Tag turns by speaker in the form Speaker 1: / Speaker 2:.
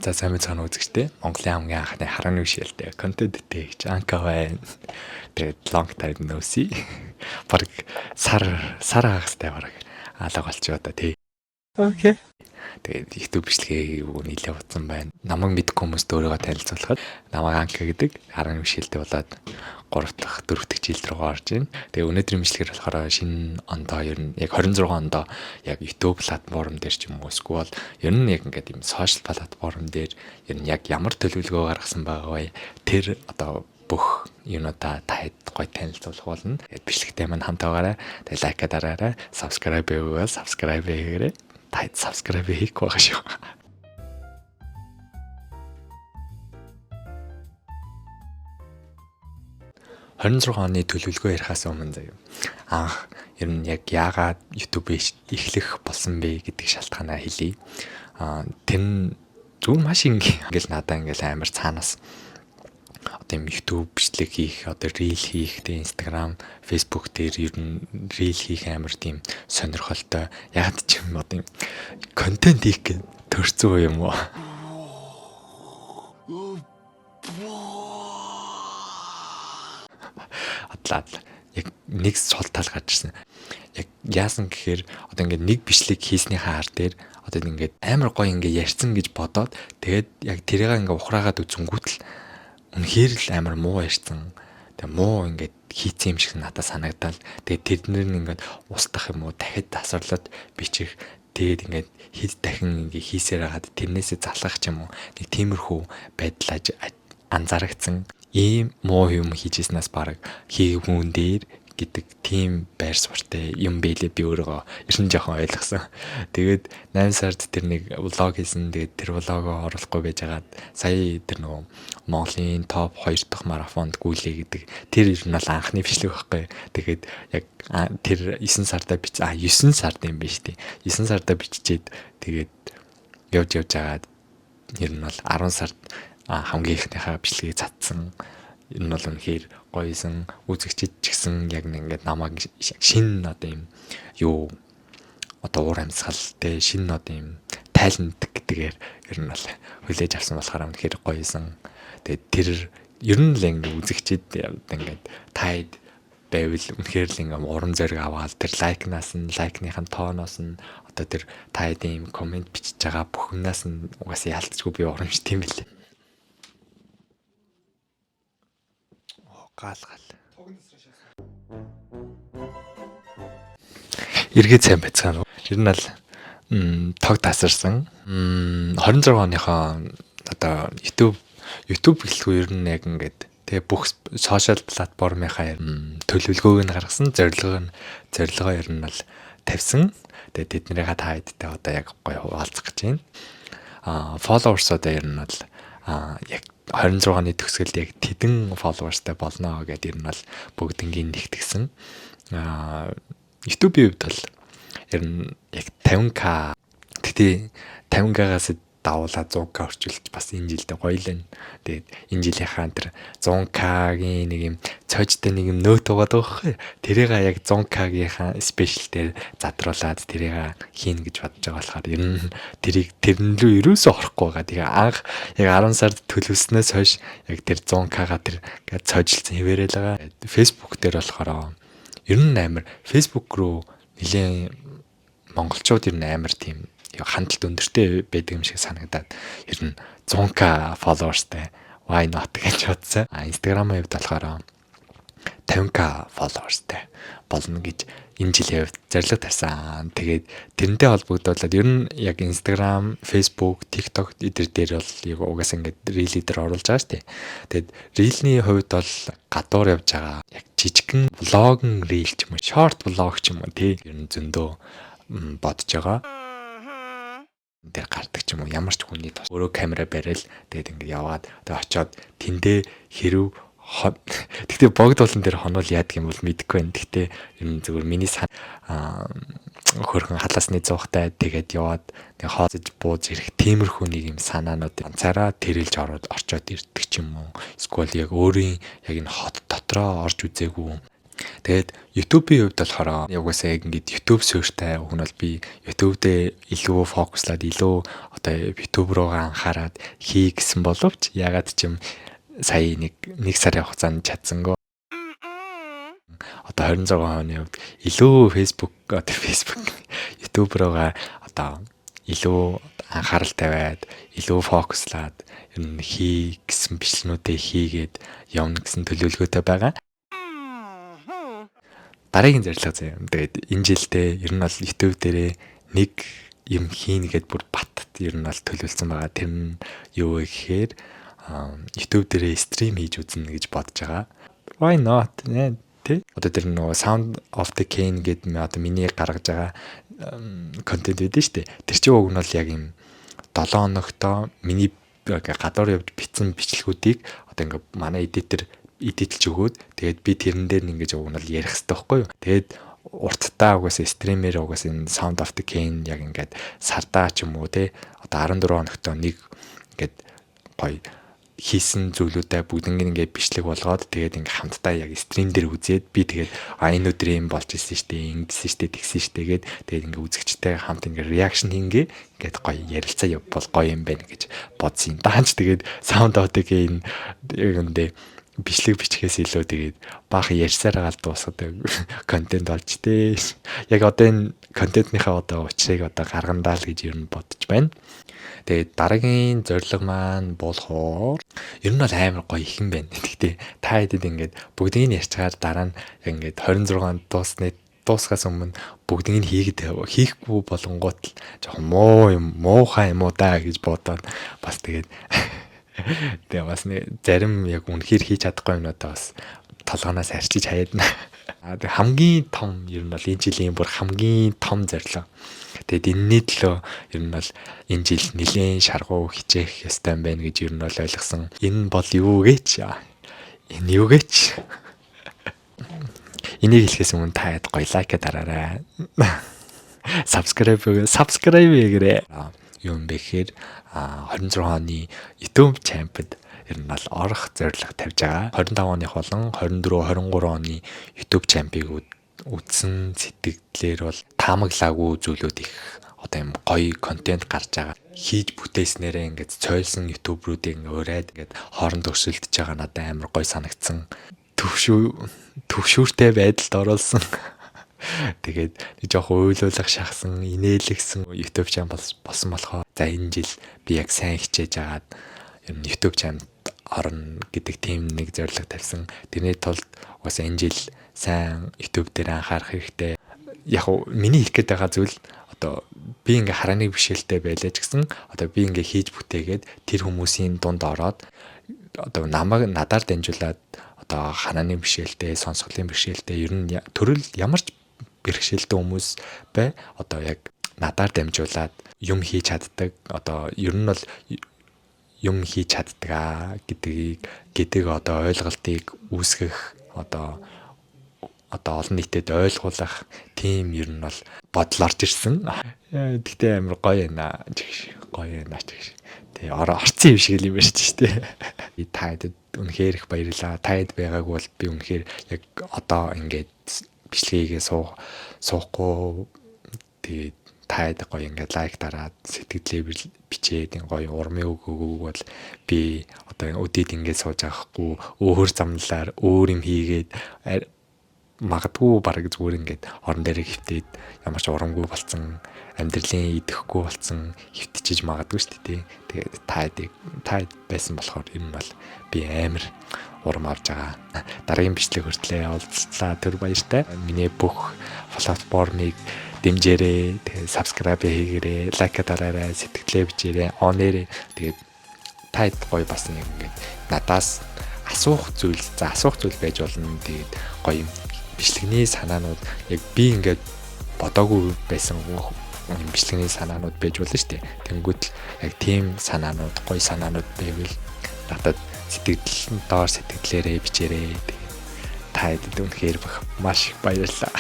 Speaker 1: За, сайн мэцхан үзэгчтэй. Монголын хамгийн анхны харааны бишэлтэй контент тэйгч Анка байна. Тэгээд long time no see. Бараг сар сар хагастай бараг алга болчих одоо тий.
Speaker 2: Okay.
Speaker 1: Тэгээд YouTube бичлэгээ нэлээд утсан байна. Намайг мэдгүй хүмүүст өөрийгөө танилцуулахад намайг Анка гэдэг, харааны бишэлтэй болоод 3 дахь 4 дахь жил рүү орж байна. Тэгээ өнөөдрийн бичлэгээр болохоор шинэ ондоо, ер нь яг 26 ондоо яг YouTube платформ дээр ч юм уу, эсвэл ер нь яг ингээд юм social платформ дээр ер нь яг ямар төлөвлөгөө гаргасан байгаа вэ? Тэр одоо бүх юунуудаа та хэд гоё танилцуулах болно. Тэгээд бичлэгтэй маань хамт байгаарай. Тэгээд like дараарай. Subscribe хийгээгүй subscribe хийгээрэй. Та хэд subscribe хийхгүй байгаа шүү. 26 оны төлөвлөгөө ярихаас өмнө заяа. Анх ер нь яг яагаад YouTube эхлэх болсон бэ гэдэг шалтгаанаа хэлье. Тэр нь зүгээр маш ингээл надаа ингээл амар цаанаас одоо юм YouTube бичлэг хийх, одоо reel хийх, тэгээ Instagram, Facebook дээр ер нь reel хийх амар тийм сонирхолтой. Яг ч юм одоо юм контент хийх гэж төрцөө юм уу? Адлаа. Яг нэг сул тал гарч ирсэн. Яг яасан гэхээр одоо ингээд нэг бичлэг хийснийхаа ар дээр одоо ингээд амар гоё ингээд ярьсан гэж бодоод, тэгээд яг тэрийг ингээд ухраагаад үзэнгүүт л үнэхээр л амар муу ярьсан. Тэгээ муу ингээд хийцэн юм шиг надад санагдал. Тэгээд тэднэр нь ингээд устдах юм уу, дахид тасарлаад бичих. Тэгээд ингээд хэд дахин ингээд хийсээр хагаад тэрнээсээ залхах ч юм уу. Нэг тиймэрхүү байдлаа анзаарагдсан. Ийм муу юм хийжсэнээс баг хийгүүн дээр гэдэг тийм байр суурьтай юм бэлээ, би өөрийгөө ер нь жоохон ойлгосон. Тэгээд 8 сард тэр нэг vlog хийсэн. Тэгээд тэр vlog оо оруулахгүй байж хагаад сая тэр нөгөө Монголын топ 2 дахь марафонд гүйлээ гэдэг тэр ер нь бол анхны бичлэг байхгүй. Тэгээд яг тэр 9 сарда бич, 9 сард юм биш тий. 9 сарда бичээд, тэгээд явж явж хагаад ер нь бол 10 сард хамгийн ихнийхээ бичлэгийг цацсан. Энэ бол үнэхээр гоёсэн, үзэгчид ч гэсэн яг нэг ингээд намайг шинэ одоо юм юу одоо уур амьсгал те, шинэ одоо юм тайлант гэдгээр ер нь бол хүлээж авсан болохоор үнэхээр гоёсэн. Тэгээд тэр ер нь л ингээд үзэгчид ингээд таад байвал үнэхээр л ингээд урам зориг аваад, тэр like наас нь, like ныхын тооноос нь, одоо тэр та хэдийн юм comment бичиж байгаа бүхнээс нь угаасаа яалтчгүй би урамшд юм билээ. Гал гал. Эргээд сайн байцгаана уу? Ер нь бол тог тасарсан. 26 оныхоо одоо YouTube гэлтгүй ер нь яг ингээд тэгээ бүх social платформынхаа төлөвлөгөөг нь гаргасан, зорилгоо ер нь бол тавьсан. Тэгээ тэднийхээ та хэдтэй одоо яг гоё хуваалцах гэж байна. Followers одоо ер нь бол яг 26 оны төгсгөлд яг тэдэн followers тай болно гэдээ ер нь бол бүгднгийн нэгтгсэн. YouTube-ийн хувьд бол ер нь яг 50K, гэтээ 50K-гаас давуулаад 100K орчуулж бас энэ жилдээ гоё л байна. Тэгээд энэ жилийнхаа тэр 100K-гийн нэг юм цоожтой нэг юм нөт байгаа байхгүй. Тэрийг яг 100K-гийнхаа special дээр задруулад тэрийг хийн гэж бодож байгаа болохоор ер нь тэрийг тэрэн рүү ерөөсөө орохгүй байгаа. Тэгээ анх яг 10 сард төлөвлөснөөс хойш яг тэр 100K-га тэр ингээд цоожилсан хэвээрэл байгаа. Facebook дээр болохоор ер нь амар Facebook руу нэлээд монголчууд ер нь амар тийм хандлт өндөртэй байдаг юм шиг санагдаад ер нь 100K followers тай why not гэж бодсон. Instagram-ын хувьд болохоор 50K followers тай болно гэж энэ жилийн хувьд зорилго тавьсан. Тэгээд тэрнтэй холбогдуулаад ер нь яг Instagram, Facebook, TikTok эдэр дээр бол яг угаасаа ингээд reel дээр оруулж байгаа шүү дээ. Тэгээд reel ний хувьд бол гадуур явж байгаа яг жижигхэн vlog reel ч юм уу, short vlog ч юм уу тий, ер нь зөндөө бодож байгаа дээр гардаг ч юм уу, ямар ч хүний тус өөрөө камера барайл, тэгээд ингээд яваад, тэгээд очиод тэндээ хэрв. Гэхдээ богд болон дээр хонол яадаг юм бол мэдэхгүй байна. Гэхдээ ер нь зүгээр миний хөрхөн халаасны зуухтай тэгээд яваад нэг хоолж бууж ирэх тиймэрхүү нэг юм санаанууд ганцаараа тэрэлж ороод орчоод ирдэг ч юм уу. Эсвэл яг өөрийн яг энэ хот дотроо орж үзээгүй Тэгээд YouTube-ийн хувьд болохоор угаасаа яг ингээд YouTube суурьтай хүн бол би YouTube дээр илүү focus-лаад, илүү одоо YouTube руугаа анхаарад хий гэсэн боловч ягаад ч юм сая нэг нэг сарын хугацаанд чадсангүй. Одоо 26 оны хувьд илүү Facebook, одоо Facebook, YouTube руугаа одоо илүү анхаарал тавиад, илүү focus-лаад ер нь хий гэсэн бичлэгнүүдээ хийгээд явна гэсэн төлөвлөгөөтэй байгаа. Дараагийн зорилго заяа. Тэгээд энэ жилдээ ер нь бол YouTube дээрээ нэг юм хийнэ гэд бүр бат ер нь бол төлөвлөсөн байгаа. Тэр нь юу вэ гэхээр YouTube дээрээ stream хийж үзнэ гэж бодож байгаа. Why not? Тэ? Одоо тэр нөгөө Sound of the Cane гэдэг одоо миний гаргаж байгаа контент байдсан шүү дээ. Тэр чинь уг нь бол яг юм 7 хоногтоо миний гадуур явж бичсэн бичлэгүүдийг одоо ингээ манай editor edit-элж өгөөд, тэгээд би тэрэн дээр ингэж уг нь бол ярих хэрэгтэй байхгүй юу. Тэгээд урттаа угаасаа stream-ээр угаасаа энэ Sound of the Cane яг ингээд сардаа ч юм уу, те, одоо 14 хоногтоо нэг ингээд гоё хийсэн зүйлүүдээ бүгднийг ингээд бичлэг болгоод, тэгээд ингээд хамтдаа яг stream дээр үзээд, би тэгээд а энэ өдөр юм болж исэн штэ, ингэсэн штэ, тэгсэн штэ гээд, тэгээд ингээд үзэгчтэй хамт ингээд reaction хийнгээ ингээд гоё ярилцаа явбал гоё юм байна гэж бодсон юм. Даанч тэгээд Sound of-ийн яг үндэ бичлэг бичгээс илүү тэгээд баахан ярьсаар гал дуусгадаг контент болж тээ. Яг одоо энэ контентныхаа одоо учрыг одоо гаргандаа л гэж ер нь бодож байна. Тэгээд дараагийн зорилго маань болохоор ер нь бол амар гоё их юм байна. Гэхдээ та хэдэд ингээд бүгдийг нь ярьчаар дараа нь яг ингээд 26 онд дуусгаас өмнө бүгдийг нь хийгээд хийхгүй болонгууд л жоохон муу юм, муухай юм уу да гэж бодоод, бас тэгээд тэгээ бас нэг зарим яг үнэхээр хийж чадахгүй юмнуудаа бас толгооноос арчиж хаяадна. Аа, тэг хамгийн том ер нь бол энэ жилийн бүр хамгийн том зорилго. Тэгээд энэний төлөө ер нь бол энэ жил нэлээд шаргуу хичээх ёстой юм байна гэж ер нь бол ойлгосон. Энэ бол юу гэж? Энэ юу гэж? Энийг хэлэхээс өмнө та хэд гоё like дараарай. Subscribe хийгээрэй. Юу юм бэ гэхээр 26 оны YouTube Champ-д ер нь бол орох зорилго тавьж байгаа. 25 оных болон 24, 23 оны YouTube Champ-ыг үзсэн сэтгэлээр бол таамаглаагүй зүйлүүд их, одоо юм гоё контент гарч байгаа. Хийж бүтээснээрээ ингээд цойлсон YouTuber-уудыг ингээд ураад ингээд хооронд өрсөлдөж байгаа надад амар гоё санагдсан. Төвшүүртэй байдалд оруулсан. Тэгээд нэг жоох уйлуулах шахсан, инээлгсэн YouTube channel болсон болохоор за энэ жил би яг сайн хичээж агаад ер нь YouTube channel орно гэдэг тийм нэг зорилго тавьсан. Тэрний тулд угаасаа энэ жил сайн YouTube дээр анхаарах хэрэгтэй. Яг уу миний хийх гээд байгаа зүйл одоо би ингээ харааныг бишэлтэй байлаа ч гэсэн одоо би ингээ хийж бүтээгээд тэр хүмүүсийн дунд ороод одоо намайг надаар дамжуулаад одоо харааны бэрхшээлтэй, сонсголын бэрхшээлтэй, ер нь төрөл ямар ч бэрхшээлтэй хүмүүс бай, одоо яг надаар дамжуулаад юм хийж чаддаг, одоо ер нь бол юм хийж чаддаг аа гэдэг одоо ойлголтыг үүсгэх, одоо олон нийтэд ойлгуулах тийм ер нь бол бодол орж ирсэн. Гэхдээ амар гоё байна. Гоё байна ч. Тэгээ орцсон юм шиг л юм байна шүү дээ. Та хэдэд үнэхээр их баярлалаа. Та хэд байгаагүй бол би үнэхээр яг одоо ингээд бичлэгээ суухгүй. Тэгээд та хэд гоё ингээд like дараад, сэтгэлдээ бичээд, гоё урмын үг өгөөг бол би одоо өдөөд ингээд сууж авахгүй, өөр замналаар өөр юм хийгээд магадгүй бараг зүгээр ингээд орон дээр хөвтөөд ямар ч урамгүй болцсон, амьдралын идэхгүй болцсон хөвтөчиж магадгүй шүү дээ. Тэгээд та байсан болохоор ер нь бол би амар урам авч байгаа. Дараагийн бичлэг хүртлээ уулзлаа, түр баяртай. Миний бүх платформыг дэмжээрэй. Тэгээд subscribe хийгээрэй, like дараарай, сэтгэлээ бичээрэй, онээрэй. Тэгээд та гоё бас нэг ингээд надаас асуух зүйл, за асуух зүйл байж болно. Тэгээд гоё юм бичлэгний санаанууд, яг би ингээд бодоогүй байсан юм бичлэгний санаанууд байж болно шүү дээ. Тэнгүүт л яг тийм санаанууд, гоё санаанууд байвал надад сэтгэл доор сэтгэлээрээ бичээрэй. Тэгээд та хэд үнэхээр маш их баярлалаа.